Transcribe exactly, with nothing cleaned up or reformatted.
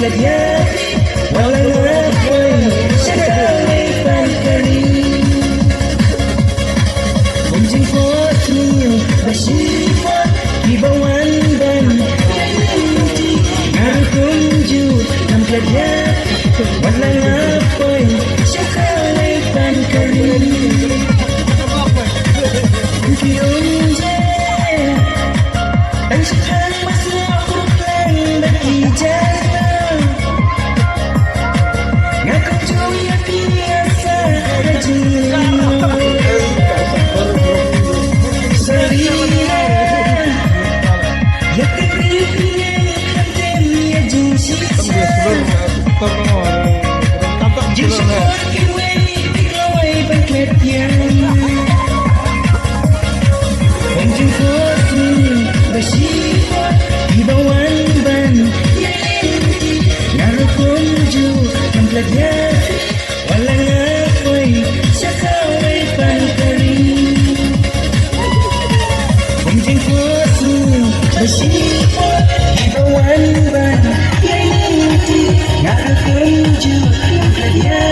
Wat la nga poi sha kawei pat ka ri. Bym jingphohsniew ba shi por kiba wan ban ïa lynti. Nga ruh kumjuh ngam plet ïa phi. Wat la nga poi sha kawei pat ka ri. Ki ong je Tang shi tang ba sngewkhuslai bad ki jaiñia. Nga kumjuh ïa phi ïa sa ka jingmut. Sorry la. Ïa ka ri phi ïa ka tem ïa jingshisha. Jingshukor kiwei ki kloi ban klet ïa nga. Wan jingphohsniew ba shi por kiba wan ban ïa lynti. Nga ruh kumjuh ngam plet ïa phi. Wat la nga poi sha kawei pat ka ri. Wan jingphohsniew ba shi por kiba wan ban ïa lynti. Nga ruh kumjuh ngam plet ïa